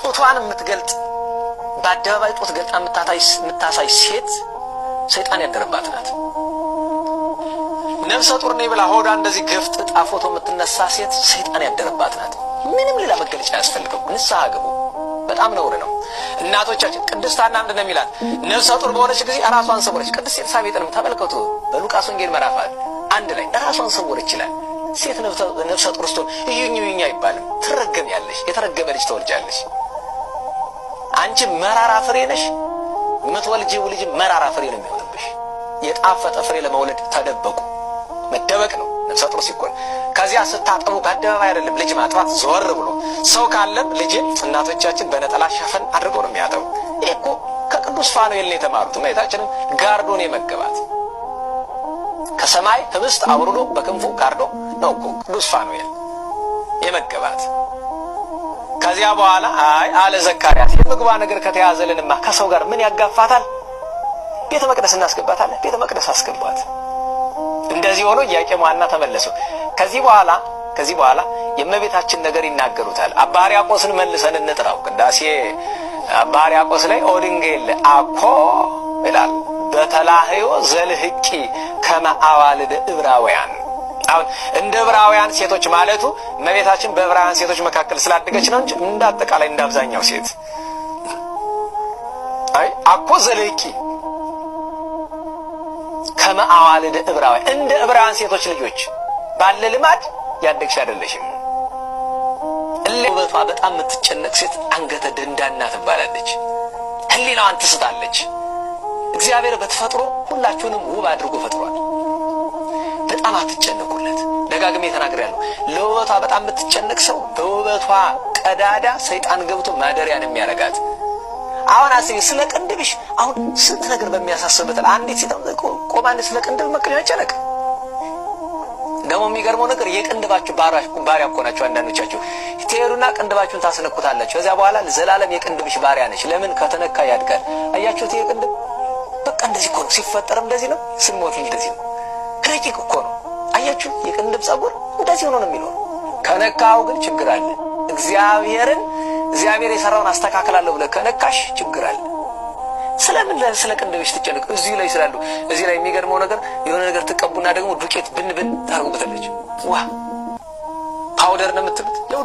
ጡቷን የምትገልጥ፣ በአደባባይ ጡት ገልጣ የምታሳይ ሴት ሰይጣን ያደረባት ናት። ነፍሰ ጡር ነኝ ብላ ሆዷ እንደዚህ ገፍጥጣ ፎቶ የምትነሳ ሴት ሰይጣን ያደረባት ናት። ምንም ሌላ መገለጫ አያስፈልገው። ንስሐ ግቡ። በጣም ነውር ነው። እናቶቻችን ቅድስት ሐና ምንድን ነው የሚላት? ነፍሰ ጡር በሆነች ጊዜ ራሷን ሰወረች። ቅድስት ኤልሳቤጥንም ተመልከቱ። በሉቃስ ወንጌል ምዕራፍ 1 ላይ ራሷን ሰወረች ይላል። ሴት ነፍሰ ጡር ስትሆን እዩኝ እዩኝ አይባልም። ትረገሚያለሽ። የተረገመ ልጅ ትወልጃለሽ። አንቺ መራራ ፍሬ ነሽ። የምትወልጂው ልጅ መራራ ፍሬ ነው የሚሆንብሽ። የጣፈጠ ፍሬ ለመውለድ ተደበቁ። መደበቅ ነው ነፍሰ ጡር ሲኮን። ከዚያ ስታጠቡ በአደባባይ አይደለም ልጅ ማጥባት፣ ዞር ብሎ ሰው ካለም ልጅን እናቶቻችን በነጠላ ሸፈን አድርገው ነው የሚያጠቡ። ይህ እኮ ከቅዱስ ፋኑኤል ነው የተማሩት። እመቤታችንን ጋርዶን የመገባት፣ ከሰማይ ህብስት አውርዶ በክንፉ ጋርዶ ነው እኮ ቅዱስ ፋኑኤል የመገባት። ከዚያ በኋላ አይ አለ ዘካርያስ፣ የምግቧ ነገር ከተያዘልንማ ከሰው ጋር ምን ያጋፋታል? ቤተ መቅደስ እናስገባታለን። ቤተ መቅደስ አስገቧት። እንደዚህ ሆኖ ኢያቄም ወሐና ተመለሱ። ከዚህ በኋላ የእመቤታችን ነገር ይናገሩታል። አባ ሕርያቆስን መልሰን እንጥራው። ቅዳሴ አባ ሕርያቆስ ላይ ኦ ድንግል አኮ ይላል፣ በተላህዮ ዘልህቂ ከመ አዋልደ ዕብራውያን። አሁን እንደ ዕብራውያን ሴቶች ማለቱ እመቤታችን በዕብራውያን ሴቶች መካከል ስላደገች ነው እንጂ እንደ አጠቃላይ እንደ አብዛኛው ሴት አይ አኮ ዘልህቂ ከመ አዋልደ ዕብራውያን፣ እንደ ዕብራውያን ሴቶች ልጆች ባለ ልማድ ያደግሽ አይደለሽም። ውበቷ በጣም የምትጨነቅ ሴት አንገተ ደንዳና ትባላለች። ሕሊናዋን ትስታለች። እግዚአብሔር በተፈጥሮ ሁላችሁንም ውብ አድርጎ ፈጥሯል። በጣም አትጨነቁለት። ደጋግሜ ተናግሬያለሁ። ለውበቷ በጣም የምትጨነቅ ሰው በውበቷ ቀዳዳ ሰይጣን ገብቶ ማደሪያን የሚያረጋት። አሁን አስቢ፣ ስለ ቅንድብሽ አሁን ስንት ነገር በሚያሳስብበት አንዲት ሴት ቆማ ስለ ቅንድብ መጨነቅ። ደግሞ የሚገርመው ነገር የቅንድባችሁ ባሪያ እኮ ናችሁ። አንዳንዶቻችሁ ትሄዱና ቅንድባችሁን ታስነኩታላችሁ። ከዚያ በኋላ ዘላለም የቅንድብሽ ባሪያ ነች። ለምን? ከተነካ ያድጋል። አያችሁት? ይሄ ቅንድብ በቃ እንደዚህ እኮ ነው። ሲፈጠርም እንደዚህ ነው፣ ስንሞትም እንደዚህ ነው። ረቂቅ እኮ ነው። አያችሁ? የቅንድብ ጸጉር እንደዚህ ሆኖ ነው የሚኖር። ከነካው ግን ችግር አለ። እግዚአብሔር የሰራውን አስተካክላለሁ ብለህ ከነካሽ ችግር አለ። ስለምን ስለ ቅንድብሽ ትጨነቅ? እዚህ ላይ ስላሉ እዚህ ላይ የሚገርመው ነገር የሆነ ነገር ትቀቡና ደግሞ ዱቄት ብን ብን ታርጉበታለች። ዋ powder ነው የምትሉት ያው